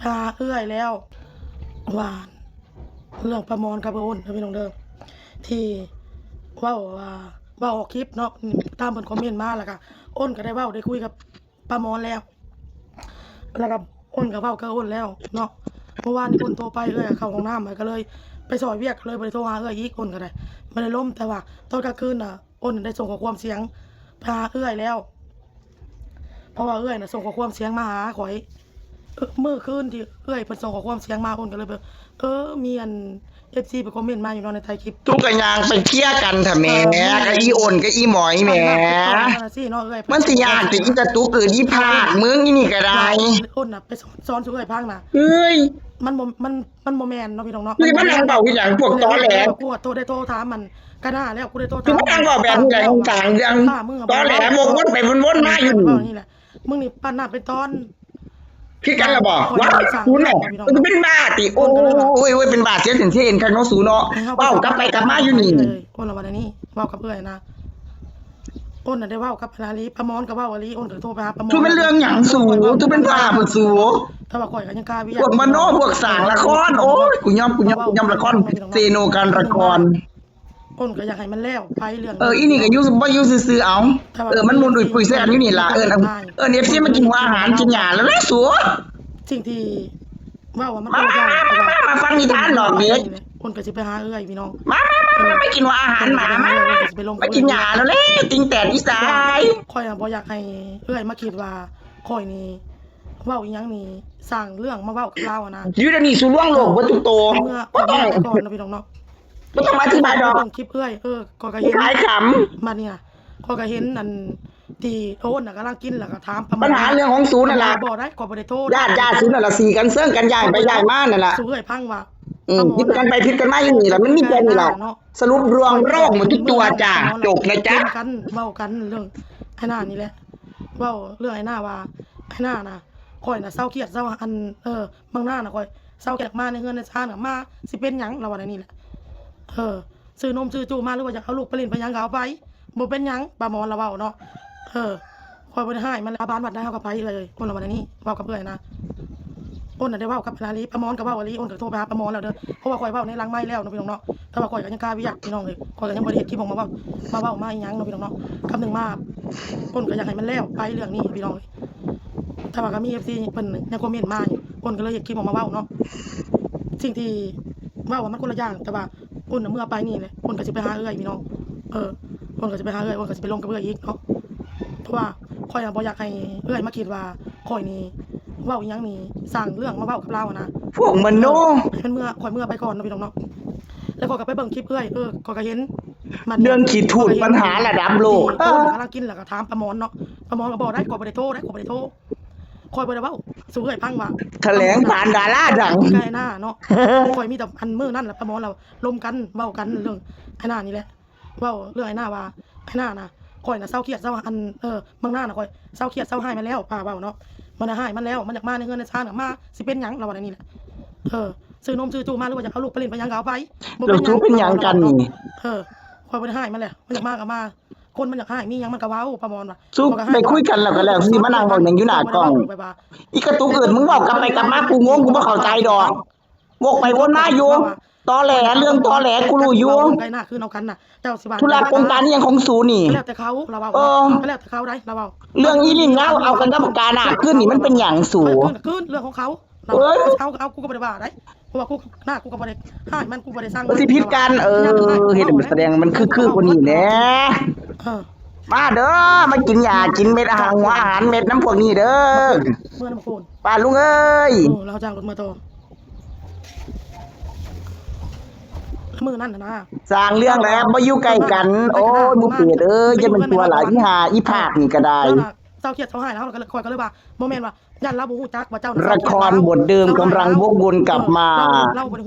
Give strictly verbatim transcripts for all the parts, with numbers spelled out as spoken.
หาเอื้อยแล้ว ว่าเรื่องป้ามอนกับอ้นนะพี่น้องเด้อ ที่เว้าว่า เว้าออกคลิปเนาะ ตามเพิ่นคอมเมนต์มา แล้วก็อ้นก็ได้เว้าได้คุยกับป้ามอนแล้ว แล้วก็อ้นก็เว้ากับอ้นแล้วเนาะ เมื่อวานนี้อ้นโทรไป เอื้อยเข้าห้องน้ำ ก็เลยไปซอยเวียก ก็เลยบ่ได้โทรหาเอื้อยอีก อ้นก็ได้ บ่ได้ลม แต่ว่าตอนกลางคืนน่ะ อ้นได้ส่งข้อความเสียงไปหาเอื้อยแล้ว เพราะว่าเอื้อยน่ะส่งข้อความเสียงมาหาข้อย เอ่อ มื้อคืนที่เอื้อยเพิ่นส่งข้อความเสียงมา อ้นก็เลยแบบ เออ มีอัน เอฟซี ไปคอมเมนต์มาอยู่เนาะในใต้คลิป ตุ๊กกะยางไปเคลียร์กันเถอะแหม เออ กับอีอ้นกับอีหมอยแหม ตอนนั้นเป็นตอนนั้นสิเนาะ เอื้อยเพิ่น มันสิยากแต่อีตะตุ๊กเอิ้นอีภาค มึงอีนี่ก็ได้ อ้นน่ะไปสอน สอนสู่เอื้อยฟังน่ะ เอ้ย มันบ่ มัน มันบ่แม่นเนาะพี่น้องเนาะ คือมันนั่งเว้าอีหยังพวกตอแหล กูก็โทร ได้โทรถามมันก็น่าแล้ว กูได้โทรถาม คือมันนั่งเว้าแบบนี้แหละ ต่างๆ เรื่อง ป้ามึงอะ ตอแหล วกวนไปวนๆมาอยู่นี่ เว้านี่แหละ มึงนี่ปั้นหน้าเป็นตอน คือกันละบ่ ข้อย ว่า นี่สร้าง คุณน่ะ เรื่องพี่น้อง มันเป็นบ้าติ โอ้ย โอ้ย เป็นบ้าเสียเส้นเสียเอ็นคักเนาะสูเนาะ ให้เฮา เว้ากลับไปกลับมาอยู่นี่ เออ อ้นละว่าอันนี้ เว้ากับเอื้อยนะ อ้นน่ะได้เว้ากับลาลี ป้ามอนก็เว้าอีหลี อ้นก็โทรไปหาป้ามอน คือเป็นเรื่องหยังสู คือเป็นบ้าบ่สู แต่ว่าข้อยก็ยังคาเวียก พวกมโน พวกสร้างละคร โอ้ย กูยอม กูยอม กูยอมละคร เซโนการละคร อ้นก็อยากให้มันแล้วไปเรื่อง เออ อีนี่ก็อยู่ บ่อยู่ซื่อๆ เอา แต่ว่า เออ มันมุนดุยปุยแซ่บอยู่นี่ล่ะ เออ เออ เอฟซี มากินหัวอาหารกินหญ้าแล้วนะสู สิ่งที่เว้าว่ามัน มา เป็นเรื่อง มา มา มา มาฟังนิทานดอกเด็ก อ้นก็สิไปหาเอื้อยพี่น้อง มา มา มา มา มากินหัวอาหารหมา มา อ้นก็สิไปลง มากินหญ้าแล้วเลย ติงแตนอีสาย ข้อยน่ะบ่อยากให้เอื้อยมาคิดว่าข้อยนี่เว้าอีหยังนี่สร้างเรื่องมาเว้ากับลาวอะนะ อยู่เดี๋ยวนี้สู่ลวงโลกเบิดทุกโต เมื่อ บ่ต้อง ข้อยเมื่อก่อนเนาะพี่น้องเนาะ บ่ต้องมาอธิบายดอก เบิ่งคลิปเอื้อย เออ ข้อยก็เห็น ขายขำ บัดเนี่ย ข้อยก็เห็นอันที่โอนน่ะกำลังกินแล้วก็ถามประมาณ ปัญหาเรื่องของสูนั่นล่ะ บ่ได้ ข้อยบ่ได้โทษ ญาติ ญาติสูนั่นล่ะ สีกันเซิงกัน ย้ายไปย้ายมานั่นล่ะ สูเอื้อยฟังว่า อืม ผิดกันไปผิดกันมาอยู่นี่ล่ะ มันมีแค่นี้ล่ะ เนาะ สรุปลวงโลกหมดทุกตัวจ้า จบนะจ๊ะ เล่นกัน เว้ากันเรื่องไอ้หน้านี่แหละ เว้าเรื่องไอ้หน้าว่า ไอ้หน้าน่ะ ข้อยน่ะเซาเครียด เซาอัน เออ บางหน้าน่ะ ข้อยเซาเครียดมาในเฮือนในซานน่ะ มาสิเป็นหยัง ลาวว่าแนวนี้แหละ เออ ซื้อนมซื้อจูมา หรือว่าอยากเอาลูกไปเล่นไปหยังก็เอาไป บ่เป็นหยัง ป้ามอนลาวเว้าเนาะ เออ ข้อยบ่ได้ฮ้ายมัน ลาบ้านวัดได้เฮาก็ไปเลย อ้นลาวว่าแนวนี้ เว้ากับเอื้อยนะ อ้นน่ะได้เว้ากับลาลี ป้ามอนก็เว้าอีหลี อ้นก็โทรไปหาป้ามอนแล้วเด้อ เพราะว่าข้อยเว้าในหลังไมค์แล้วเนาะพี่น้องเนาะ แต่ว่าข้อยก็ยังคาเวียกพี่น้องเอ้ย ข้อยก็ยังบ่ได้เฮ็ดคลิปออกมาเว้า มาเว้ามาอีหยังเนาะพี่น้องเนาะ คำหนึ่งมา อ้นก็อยากให้มันแล้วไปเรื่องนี้พี่น้องเอ้ย แต่ว่าก็มี เอฟซี เพิ่นยังคอมเมนต์มาอยู่ อ้นก็เลยเฮ็ดคลิปออกมาเว้าเนาะ สิ่งที่เว้าว่ามันคนละอย่าง แต่ว่าอ้นน่ะเมื่อไปนี่แหละ อ้นก็สิไปหาเอื้อยพี่น้อง เออ อ้นก็สิไปหาเอื้อย อ้นก็สิไปลงกับเอื้อยอีกเนาะ เพราะว่าข้อยอะบ่อยากให้เอื้อยมาคิดว่าข้อยนี่เว้าอีหยังนี่สร้างเรื่องมาเว้ากับลาวอะนะ พวกมโน เออ ให้มันเมื่อ ข้อยเมื่อไปก่อนเนาะพี่น้องเนาะ แล้วข้อยก็ไปเบิ่งคลิปเอื้อย เออ ข้อยก็เห็น มัน เรื่องขี้ถูดปัญหาระดับโลก ที่ เออ อ้นกำลังกินแล้วก็ถามป้ามอนเนาะ ป้ามอนก็บอกได้ ข้อยบ่ได้โทษได้ ข้อยบ่ได้โทษ ข้อยบ่ได้เว้าสู่เอื้อยฟังว่า แถลงผ่านดาราดัง ไอ้หน้าเนาะ ข้อยมีแต่อันมื้อนั่นแหละ ป้ามอนเราลมกัน เว้ากันเรื่องไอ้หน้านี่แหละ เว้าเรื่องไอ้หน้าว่า ไอ้หน้าน่ะ ข้อยน่ะเซาเครียด เซาอัน เออ บางหน้าน่ะ ข้อยเซาเครียด เซาฮ้ายมันแล้ว ป้าเว้าเนาะ มันน่ะฮ้ายมันแล้ว มันอยากมาในเฮือนในซานน่ะ มา สิเป็นหยัง ลาวว่าแนวนี้แหละ เออ ซื้อนมซื้อจูมา หรือว่าอยากเอาลูกไปเล่นไปหยังก็เอาไป บ่เป็นหยัง แล้วสูเป็นหยังกันนี่ เออ ข้อยบ่ได้ฮ้ายมันแหละ มันอยากมาก็มา คนมันอยากฮ้าย มีหยังมันก็เว้า ป้ามอนว่า สู ข้อยก็ฮ้าย ไปคุยกันแล้วก็แล้ว สิมานั่งเว้าหยังอยู่หน้ากล้อง แบบว่า อีกระตุกอื่น มึงเว้ากลับไปกลับมา กูงง กูบ่เข้าใจดอก วกไปวนมาอยู่ ตอแหล เรื่องตอแหล กูรู้อยู่ ไกลหน้าคืนเอากันน่ะ เจ้าสิว่า ธุระกงการอีหยังของสูนี่ ก็แล้วแต่เขา ลาวเว้า เออ ก็แล้วแต่เขาได้ ลาวเว้า เรื่องอีหลิงเล่าเอากันกับกาหน้าคืนนี่มันเป็นหยังสู คืน คืนเรื่องของเขา เอ้ย เอา เอา กูก็บ่ได้ว่าได้ เพราะว่ากูหน้ากูก็บ่ได้ฮ้ายมัน กูบ่ได้สั่ง มันสิผิดกัน เออ เฮ็ดให้มันแสดงมันคือ คือคนนี้แหละ เออ มาเด้อ มากินหญ้ากินเม็ดอาหาร หัวอาหารเม็ดน้ำพวกนี้เด้อ เมื่อนำโคน ป้าลุงเอ้ย เออ เราจ้างรถมาต่อ มื้อนั้นน่ะนะ สร้างเรื่องแล้ว บ่อยู่ใกล้กัน โอ้ย หมู่เปรตเอ้ย จะเป็นตัวหลาย อีห่า อีภาคนี่ก็ได้ เจ้าเครียดเจ้าฮ้ายแล้ว ข้อยก็เลยว่า บ่แม่นว่า ย่านลาวบ่ฮู้จักว่าเจ้าน่ะ ละครบทเดิมกำลังวกวนกลับมา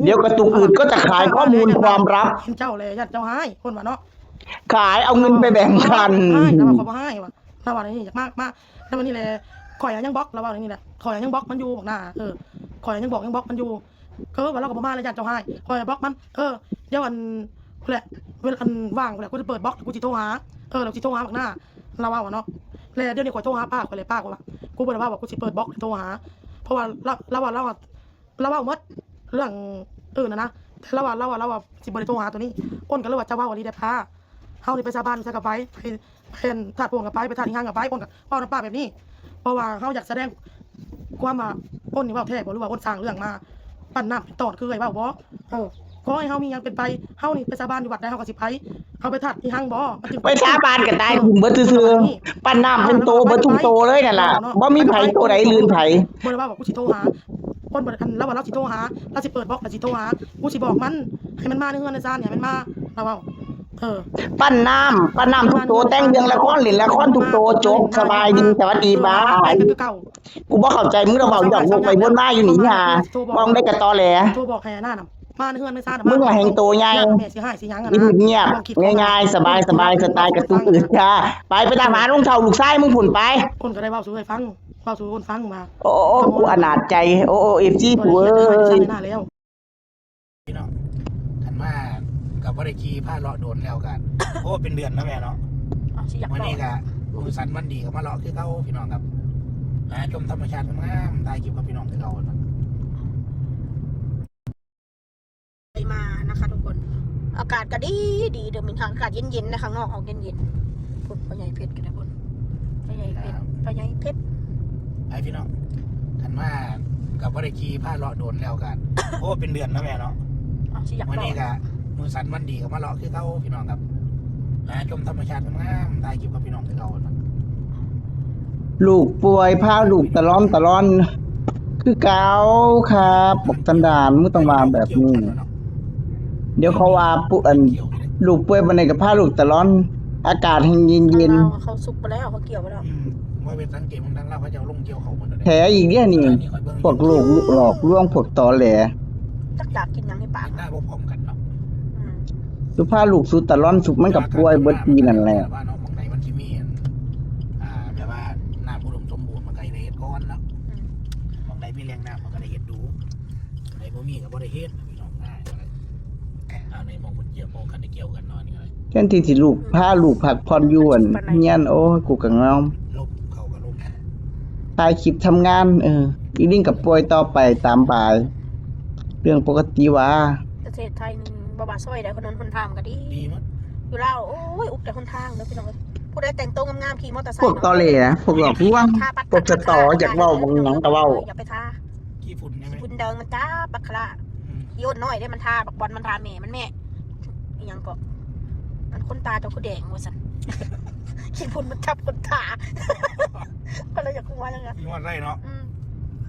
เดี๋ยวกระตุกอื่นก็จะขายข้อมูลความลับ เห็นเจ้าแหละ ย่านเจ้าฮ้าย คนว่าเนาะ ขายเอาเงินไปแบ่งกัน ฮ้าย ลาวว่าข้อยบ่ฮ้ายว่ะ ลาวว่านี่อยากมา มา แล้ววันนี้แหละ ข้อยอะยังบล็อก ลาวว่านี่แหละ ข้อยอะยังบล็อกมันอยู่ บักหน้า เออ ข้อยอะยังบอก ยังบล็อกมันอยู่ เออ ว่าลาวก็บ่มาแล้ว ย่านเจ้าฮ้าย ข้อยบล็อกมัน เออ เดี๋ยวอัน แหละ เวลาอันว่างแหละ กูจะเปิดบล็อก กูสิโทรหา เออ แล้วสิโทรหาบักหน้า ลาวว่าเนาะ แล้วเดี๋ยวนี้ข้อยโทรหาป้าข้อยเลย ป้าก็ว่า กูบ่ได้ว่าว่ากูสิเปิดบล็อกโทรหา เพราะว่าลาว ลาวว่า ลาวว่า ลาวเว้าหมดเรื่องอื่นน่ะนะ แต่ลาวว่า ลาวว่า ลาวว่าสิบ่ได้โทรหาตัวนี้ อ้นก็เลยว่า เจ้าเว้าอีหลีเด้อป้า เฮานี่ไปสาบานใส่ก็ไป ไป ไปธาตุพนมก็ไป ไปธาตุอีหยังก็ไป อ้นก็เว้านำป้าแบบนี้ เพราะว่าเฮาอยากแสดงความว่าอ้นนี่เว้าแท้บ่ หรือว่าอ้นสร้างเรื่องมา ปั้นน้ำเป็นตอนคือเอื้อยเว้าบ่ เออ ขอให้เฮามีหยังเป็นไป เฮานี่ไปสาบานอยู่วัดใดเฮาก็สิไป เฮาไปธาตุอีหยังบ่ มันจึง ไปสาบานก็ตาย เออ ถิ่มเบิดซื่อๆ ปั้นน้ำเป็นโตเบิดทุกโตเลยนั่นล่ะ เออ เนาะ บ่มีไผโตใดลื่นไผ บ่ได้ว่า ว่ากูสิโทรหา คนบ่ได้ อัน ลาวว่าลาวสิโทรหา ลาวสิเปิดบล็อก ลาวสิโทรหา กูสิบอกมัน ให้มันมาในเฮือนในซานเนี่ย ให้มันมา ลาวเว้า เออ ปั้นน้ำ ปั้นน้ำทุกโต แต่งเรื่องละคร เล่นละครทุกโต จบ สบายดี สวัสดี เออ บ๊าย ไปก็คือเก่า กูบ่เข้าใจมึง ลาวเว้าหยอกวกไปวนมาอยู่นี่ อีห่า เว้าได้กะตอแหล โทรบอกให้อันนั้นน่ะ มาในเฮือนในซานน่ะ มึงล่ะแฮงโตใหญ่ แม่สิให้สิหยังอะนะ เงียบๆ ง่ายๆ สบายๆ สไตล์การ์ตูนอื่นจ้า ไป ไปตามหาลุงเฒ่าลูกชายมึงพุ้นไป คนก็ได้เว้าสู่ให้ฟัง เว้าสู่คนฟังว่า โอ้ โอ้ กูอนาถใจ โอ้ โอ้ เอฟซี กูเอ้ย บ่ได้เฮ็ดให้ใส่หน้าแล้ว พี่น้อง คันมาก็บ่ได้ขี่พาเลาะโดนแล้วก็ โอ้ เป็นเดือนแล้วแม่เนาะ เอาสิอยาก วันนี้ก็ เลาะ มื้อสันวันดีก็มาเลาะคือเก่าพี่น้องครับ หาชมธรรมชาติงามๆ ถ่ายคลิปกับพี่น้องคือเก่าเนาะ ไปมานะคะทุกคน อากาศก็ดีดีเด้อ มีทางอากาศเย็นๆ นะ ข้างนอกออกเย็นๆ พุ้น พ่อใหญ่เพชรก็ได้พุ้น พ่อใหญ่เพชร ครับ พ่อใหญ่เพชร ไอ้พี่น้อง คันมาก็บ่ได้ขี่พาเลาะโดนแล้วก็ โอ้ เป็นเดือนแล้วแม่เนาะ เอาสิอยากเลาะ วันนี้ก็มื้อสันวันดีก็มาเลาะคือเก่าพี่น้องครับ หาชมธรรมชาติงามๆ ถ่ายคลิปกับพี่น้องคือเก่าเนาะ ลูกป่วยพาลูกตะล่อนตะล่อน คือเก่าครับ บักสันดาน มึงต้องว่าแบบนี้ เดี๋ยวเขาว่าปุ๊ อัน ลูกป่วยปานใดก็พาลูกตะล่อน อากาศแฮงเย็นๆ เขาสุกไปแล้ว เขาเกี่ยวไปแล้ว อืม ว่าเป็นสังเกตบางครั้งเราก็จะเอาลงเกี่ยวเขาหมดเลย แถอีกเด้อนี่ พวกลูกหลอกลวง พวกตอแหล จักอยากกินหยังในปาก กินได้บ่พร้อมกันเนาะ อืม สุภาพลูกสุดตะล่อนสุกมันก็ป่วยเบิดปีนั่นแหละ ว่าเนาะ หม่องใดมันสิมี อ่า แบบว่าน้ำอุดมสมบูรณ์มันก็ได้เฮ็ดก่อนเนาะ อืม หม่องใดมีแหล่งน้ำมันก็ได้เฮ็ดดู หม่องใดบ่มีก็บ่ได้เฮ็ดพี่น้อง ง่ายเลย อ่า ในหม่องเพิ่นเกี่ยว หม่องคันได้เกี่ยวกันเนาะ นี่ก็ได้ แทนที่สิลูกพาลูกพักผ่อนอยู่อันเฮียน โอ้ย กูก็เหงา ลบเขาก็ลบ ถ่ายคลิปทำงาน เออ อีลิงก็ป่วยต่อไปตามบาย เรื่องปกติว่า ประเทศไทยนี่บ่ว่าซอยใดถนนหนทางก็ดี ดีหมด อยู่ลาว โอ้ย อุบแต่หนทางเด้อพี่น้องเอ้ย ผู้ใดแต่งตัวงามๆ ขี่มอเตอร์ไซค์ พวกตอแหล พวกหลอกลวง ทาบัตร พวกสตอ อยากเว้าหม่องหยังก็เว้า อย่าไปทา ขี้ฝุ่นใช่ไหม ขี้ฝุ่นเดินมันจ้าบักขะละ อืม อีอ้นน้อยเด้มันทาบักบอล มันทาแม่มันแม่ อีหยังก็ มันขนตาเจ้าคือแดงว่าซั่น ขี้ฝุ่นมันทับขนตา ก็เลยอยากหัวจังอะ มีฮอดไร่เนาะ อืม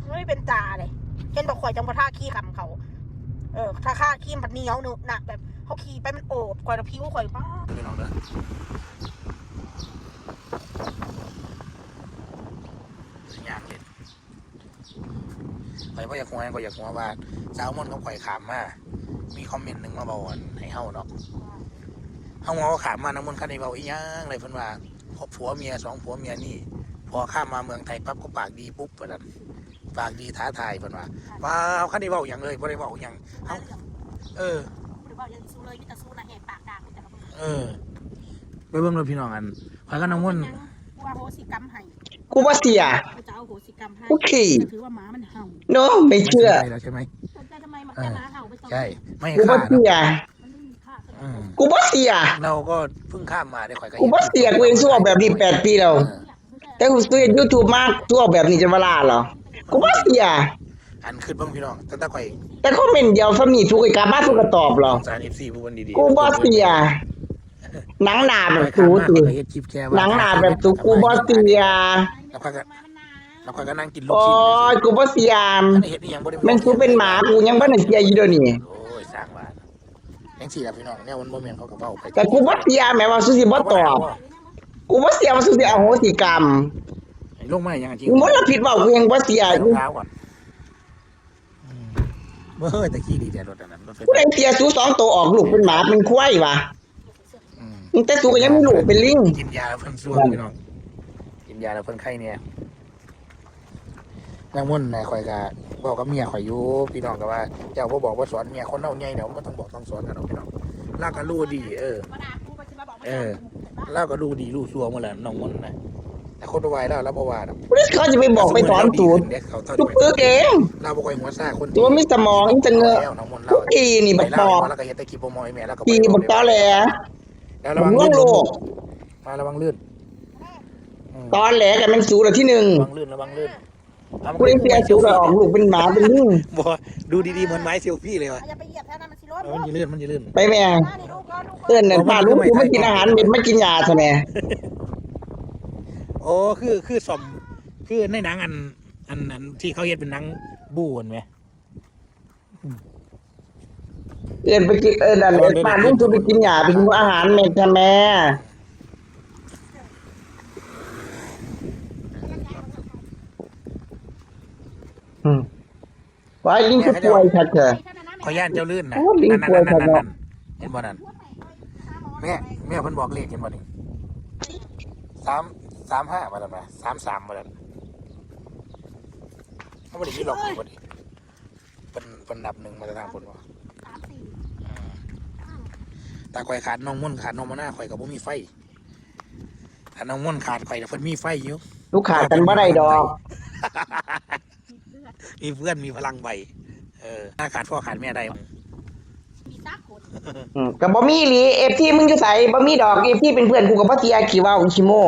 มันเป็นตาเลย เห็นบอกข่อยจังบ่ทาครีมเขา เออ ถ้าทาครีมมันเหนียวหนึบหนักแบบเขาขี่ไปมันโอบข่อยแล้วผิวข่อยบ้า พี่น้องเด้อ ย่างเล่น ข้อยบ่อยากหัวหยัง ข้อยอยากหัวว่า สาวมนต์กับข้อยข้ามมา มีคอมเมนต์หนึ่งมาเว้าอันให้เฮาเนาะ เฮาหัวข้ามมา น้ำมนต์คันได้เว้าอีหยังเลย เพิ่นว่า ผัวเมียสองผัวเมียนี่ พอข้ามมาเมืองไทยปั๊บก็ปากดีปุ๊บ ว่าซั่น ปากดีท้าทาย เพิ่นว่า ว้าว คันได้เว้าหยังเลย บ่ได้เว้าหยัง เฮา เออ บ่ได้เว้าหยังสู้เลย มีแต่สู้นะ แหกปากด่ามีแต่ละคน เออ ไปเบิ่งรถพี่น้องอัน ข้อยกับน้ำมนต์ กูอโหสิกรรมให้ กูบ่เสีย กูจะอโหสิกรรมให้ กูขี้ จะถือว่าหมามันเห่า No ไม่เชื่อ ไม่สนใจแล้วใช่ไหม สนใจทำไมหมา เออ แค่หมาเห่าไม่สน ใช่ ไม่ กูบ่ ฆ่า เสีย มันไม่มีค่า อืม กูบ่เสีย เราก็เพิ่งข้ามมาได้ ข่อยก็ กูบ่เสีย กูเห็นสู้ออกแบบนี้แปดปีแล้ว เออ แต่กูเห็น YouTube มาสู้ออกแบบนี้จนว่าล้าแล้ว กูบ่เสีย อันคิดเบิ่งพี่น้อง ตั้งแต่ข่อย แต่คอมเมนต์เดียวส่ำนี้ สู้ก็กลับมา สู้ก็ตอบแล้ว สงสาร เอฟซี ผู้เพิ่นดีๆ กูบ่เสีย หนังหน้าแบบสูติ เฮ็ดคลิปแชร์ว่า หนังหน้าแบบสู กูบ่เสีย แล้วข้อยก็ แล้วข้อยก็นั่งกินลูก โอ้ ชิ้นอยู่ ย กูบ่เสีย อันนี้เฮ็ดอีหยังบ่ได้บอก แม่นสูเป็นหมา กูยังบ่ได้เสียอยู่เดี๋ยวนี้ โอ้ย สร้างว่า จังซี่ล่ะพี่น้อง แนวมันบ่แม่นเขาก็เว้าไป แต่กูบ่เสียแหมว่าสูสิบ่ตอบ กูบ่เสียว่าสูสิอโหสิกรรม ให้ลงมาหยังจริง กูบ่รับผิดเว้า กูยังบ่เสียอยู่ รองเท้าก่อน อืม เว้ย แต่ขี้ดีแท้รถอันนั้น รถไฟ ผู้ใดเสียสูสองโตออกลูกเป็นหมาเป็นควายวะ อืม ตั้งแต่สูก็ยังมีลูกเป็นลิง กินยาเพิ่นซ่วงพี่น้อง กินยาแล้วเพิ่นไข้เนี่ย นางมนต์นะ ข่อยก็บอกกับเมียข่อยอยู่ พี่น้องก็ว่า เจ้าบ่บอกบ่สอน เมียคนเฮาใหญ่แล้ว บ่ต้องบอกต้องสอนกันดอกพี่น้อง ลาวก็รู้ดี เออ เออ ลาวก็รู้ดีรู้ชั่วหมดแหละ น้องมนต์นะ แต่คนบ่ไหวแล้ว เราบ่ว่าดอก เขาจะไปบอกไปสอนสูตร เดี๋ยวเขาเท่า ทุกปื้อเอง เราบ่ค่อยหัวซ่าคน ตัวมีสมองอินเตอร์เนอร์ แล้วน้องมนต์เรา อีนี่บักปอบ แล้วก็เฮ็ดแต่คลิปบ่มอยแม่แล้วก็ ตีบักตอแหล แล้วระวัง ล่วงโลก มาระวังลื่นอืม ตอแหลกันเป็นสูตรที่หนึ่ง ระวังลื่นระวังลื่น กูเล่นเปียสูตรออกลูกเป็นหมาเป็นลิง บ่ดูดีๆเหมือนไม้เซลฟี่เลยวะ อย่าไปเหยียบแถวนั้นมันสิล้ม เออมันจะลื่นมันจะลื่น ไปแม่ มานี่ลูกรอลูก เอิ้นนั่นป้าลูกกูไม่กินอาหารเม็ดไม่กินยาใช่ไหม โอ้คือคือสมคือในหนังอันอันอันที่เขาเฮ็ดเป็นหนังบู๊เห็นไหม เอิ้นไปกินเอิ้นนั่นป้าลูกกูไปกินยาไปกินอาหารเม็ดใช่ไหมอืมว่าลิงคือป่วยค่ะเธอ ขอย่านเจ้าลื่นนะ โอ้ลิง นั่น ป่วย นั่น ขนาด นั่นเห็นบ่นั่นแม่แม่เพิ่นบอกเลขเห็นบ่นี่สามสามห้ามาแล้วนะสามสามมาแล้วเขาไม่ได้มีหลอกอยู่บ่นี่เป็นเป็นนับหนึ่งมาจากทางคนบ่ สามสี่ อ่าแต่ข่อยขาดน้องมนต์ขาดน้องมะนาวข่อยก็บ่มีไฟถ้าน้องมนต์ขาดข่อยน่ะเพิ่นมีไฟอยู่ ลูกขาดกันบ่ได้ดอก มีเพื่อนมีพลังใบเออถ้าขาดพ่อขาดแม่ได้ มีซักคน อืมก็บ่มีอีหลีเอฟซีมึงอยู่ไสบ่มีดอกเอฟซีเป็นเพื่อนกูกับพ่อเตียขี้เว้าขี้โม้